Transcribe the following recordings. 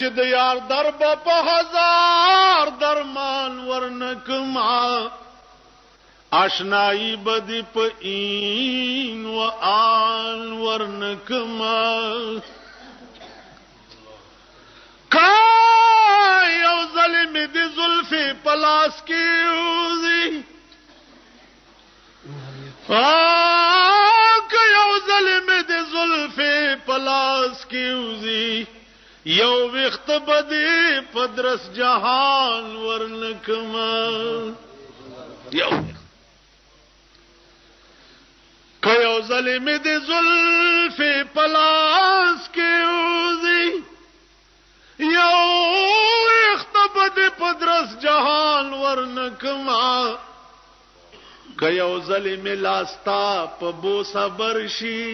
چې د یار در به په هزار درمان ورنکما، آشنایی به دې په این و آن ورنکما. که یو ځل مې د زلفې په لاس کې وځي، که یو ځل مې د زلفې په لاس کې وځي، یو وخت به دې په درس جهان ورنکما. یو که یو ځل مې د زلفې په لاس کې وځي، یو وخت به دې په درس جهان ورنکما. که یو ځل مې لاستا په بوسه برشي،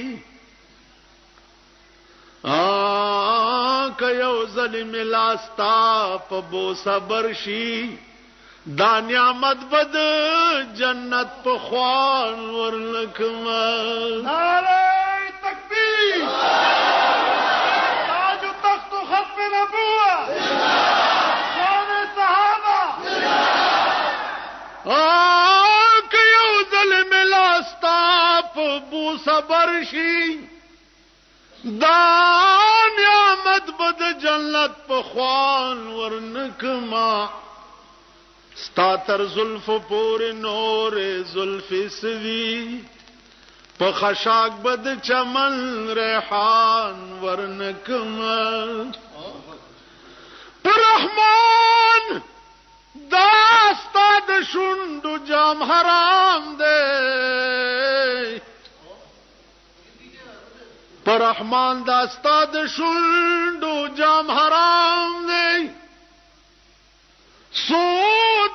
که یو ځل مې لاستا په بوسه برشي، دا نعمت به د جنت په خوان ورنکما. نعرہ تکبیر، تاج و تخت و ختم نبوت، شان صحابہ. که یو ځل مې لاستا په بوسه برشي، دا نعمت به د جنت په خوان ورنکما. ستا تر زلفو پورې نورې زلفې سوي، په خشاک به د چمن ریحان ورنکما. پر رحمان دا ستا د شونډو جام حرام دی، پر رحمان دا ستا د شونډو جام حرام دی، څو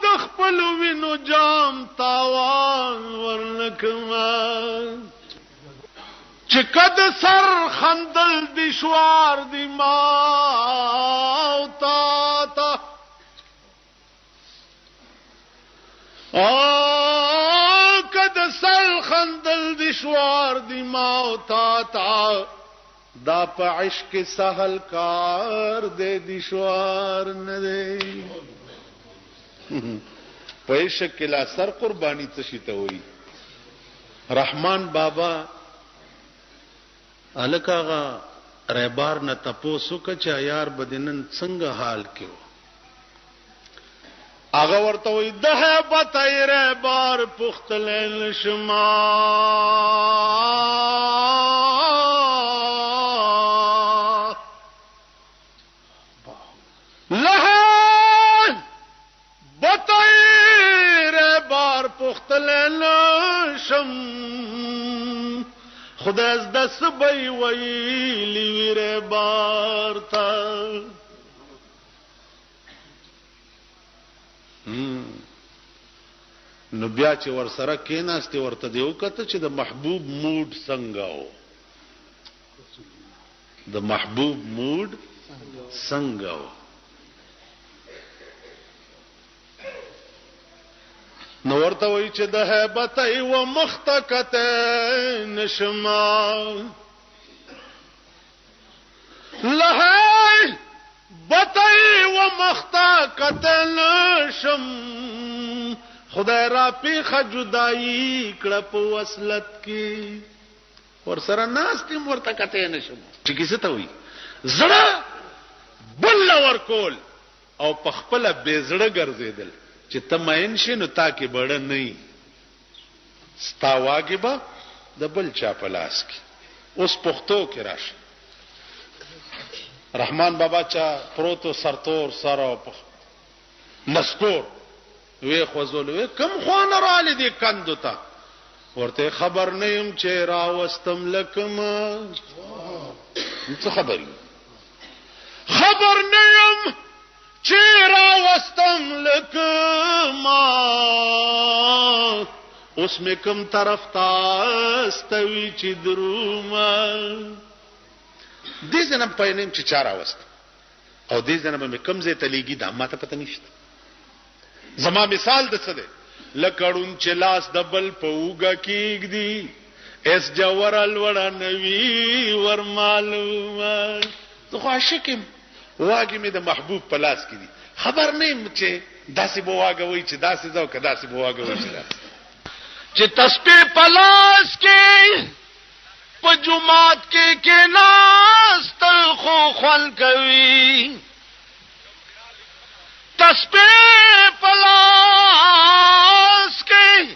د خپلو وینو جام تاوان ورنکما. چې که د سر خندل دي شوار دي ما او تا ته، که د سر خندل دي شوار دي ما او تا ته، دا په عشق سهل کار دی، دي شوار نه دی. په عشق کې لا سر قرباني څه شي ته وایي؟ رحمان بابا هلکه هغه ریبار نه تپوس وکړه چې یار به دې نن څنګه حال کې و؟ هغه ورته وایي د هیبت ای ریبار پوښتلی نه شما، له هیبت ای ریبار پوښتلی نه شم، خدای زده څه به یې ویلي وي ریبار ته. نو بیا چې ورسره کېناستې ورته دې وکته چې د محبوب موډ څنګه و، د محبوب موډ څنګه و. نو ورته وایي چې د هیبت و مخته کته نشما، له هیبت و مخته کته نشم، خدای را پیښه جدایي کړه په وصلت کې، ورسره ناست یم ورته کتی نشم. چې کیسه ته وایي زړه بل له ورکول او په خپله بې زړه ګرځېدل، چې ته مین شې نو تا کې به ړه نه وي، ستا واګې به د بل چا په لاس کې. اوس پښتو کې راشه، رحمان بابا چا پروت و سرتور سر او نسکور وی خوځول، وی کم خوا نه راغلې دې کندو ته؟ ورته خبر نه یم چې راوستم لکم. څه خبر یم؟ خبر نه یم چې راوستم لکم، اوس مې کوم طرف ته استوي چې درومه. دې ځای نه پوه نه یم چې چا راوست او دې ځای نه به مې کوم ځای ته لېږي، دا ماته پته نشته. زما مثال د څه دی؟ لکه ړوند چې لاس د بل په اوږه کېږدي، هېڅ ژوره لوړه نه وي ور معلومه. زه خو عاشق یم، واګې مې د محبوب په لاس کې دي، خبر نه یم چې داسې به واګه وي چې داسې ځه او که داسې به واګه وي چې داسې. چې تسبیح په لاس کې په جومات کې کېناستل خو خوند کوي، تسبیح په لاس کې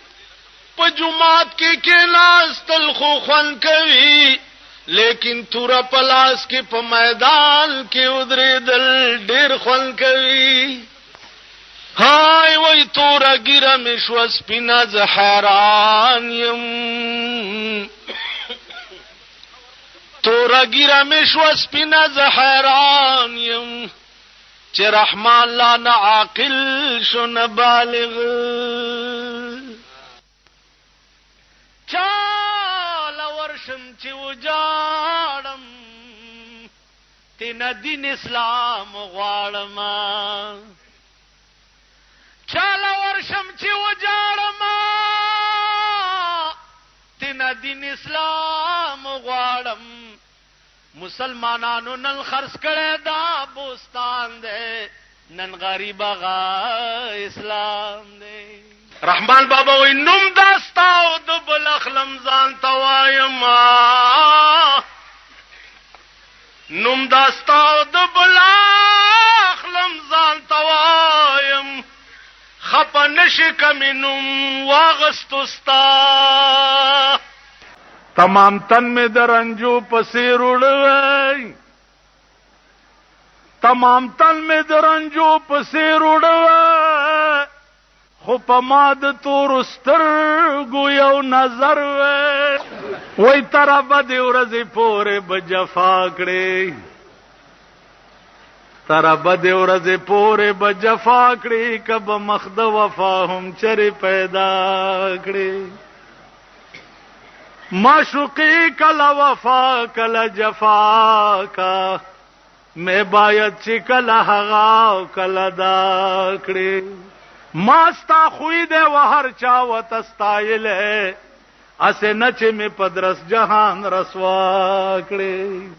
په جومات کې کېناستل خو خوند کوي، لیکن توره په لاس کې په میدان کې ودرېدل ډېر خوند کوي. های وای توره ږیره مې شوه سپینه، زه حیران یم. توره ږیره مې شوه سپینه، زه حیران یم چې رحمان لا نه عاقل شو نه بالغ. چاله ورشم چې وجاړم، تینا دین اسلام غواړم. چاله ورشم چې وجاړم، تینا دین اسلام غواړم. مسلمانانو نن خرڅ کړی دا بوستان دی، نن غریب هغه اسلام دی. رحمان بابا وایي نوم دا ستا او د بل اخلم ځان ته وایم، نوم دا ستا او د بل اخلم ځان ته وایم، خپه نشي که مې نوم واغستو ستا. تمام تن مې د رنجو په څېر وړی، تمام تن مې د رنجو په څېر وړی، خو په ما د تورو سترګو یو نظر وی. وای تر بدې ورځې پورې به جفا کړې، تر بدې ورځې پورې به جفا کړې، که به مخ د وفا هم چرې پیدا کړې. معشوقی کله وفا کله جفا کا، مې باید چې کله هغه او کله دا کړې. ما ستا خوی دی و هر چا وته ستایلی، هسې نه چې مې په درس جهان رسوا کړې.